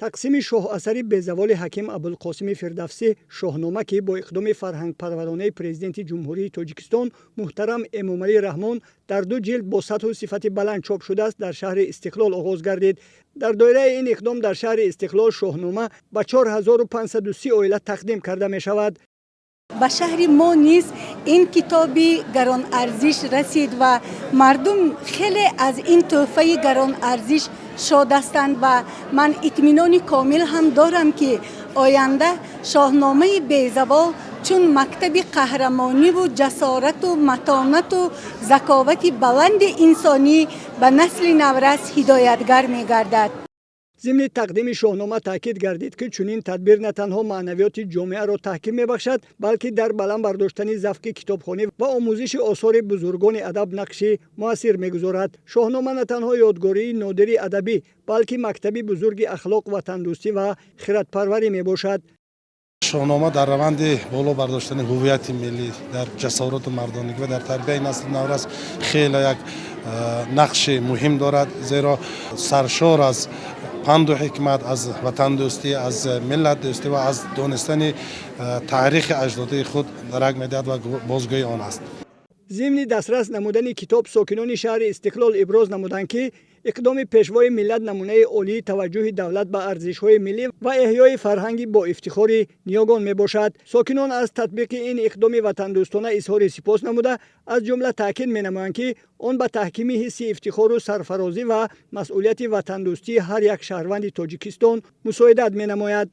Тақсими шоҳасари безаволи Ҳаким Абулқосими Фирдавсӣ, «Шоҳнома», ки бо иқдоми фарҳангпарваронаи Президенти Ҷумҳурии Тоҷикистон муҳтарам Эмомалӣ Раҳмон дар ду ҷилд бо сатҳу сифати баланд чоп шудааст, дар шаҳри Истиқлол оғоз гардид. Дар доираи ин иқдом дар шаҳри Истиқлол «Шоҳнома» ба 4530 оила тақдим карда мешавад. Ба шаҳри мо низ ин китоби гаронарзиш расид ва мардум хеле аз ин тӯҳфаи гаронарзиш шод ҳастанд. Ва ман итминони комил ҳам дорам, ки оянда Шоҳномаи безавол чун мактаби қаҳрамониву ҷасорату матонату заковати баланди инсонӣ ба насли наврас ҳидоятгар мегардад. Зимни тақдими «Шоҳнома» таъкид гардид, ки чунин тадбир на танҳо маънавиёти ҷомеаро таҳким мебахшад, балки дар баланд бардоштани завқи китобхонӣ ва омӯзиши осори бузургони адаб нақши муассир мегузорад. Шоҳнома на танҳо ёдгории нодири адабӣ, балки мактаби бузурги ахлоқ, ватандӯстӣ ва хиратпарварӣ мебошад. Шоҳнома дар раванди боло бардоштани ҳуввияти миллӣ, дар ҷасорату мардонагӣ ва дар тарбияи насли наврас хеле як нақши муҳим дорад, зеро саршор аз панду ҳикмат, аз ватандӯстӣ, аз миллатдӯстӣ ва аз донистани таърихи аҷдодии худ дарак медиҳад ва бозгӯи он аст. Зимни дастрас намудани китоб сокинони шаҳри Истиқлол иброз намуданд, ки иқдоми Пешвои миллат намунаи олии таваҷҷӯҳи давлат ба арзишҳои миллӣ ва эҳёи фарҳанги боифтихори ниёгон мебошад. Сокинон аз татбиқи ин иқдоми ватандӯстона изҳори сипос намуда, аз ҷумла таъкид менамоянд, ки он ба таҳкими ҳисси ифтихору сарфарозӣ ва масъулияти ватандӯстии ҳар як шаҳрванди Тоҷикистон мусоидат менамояд.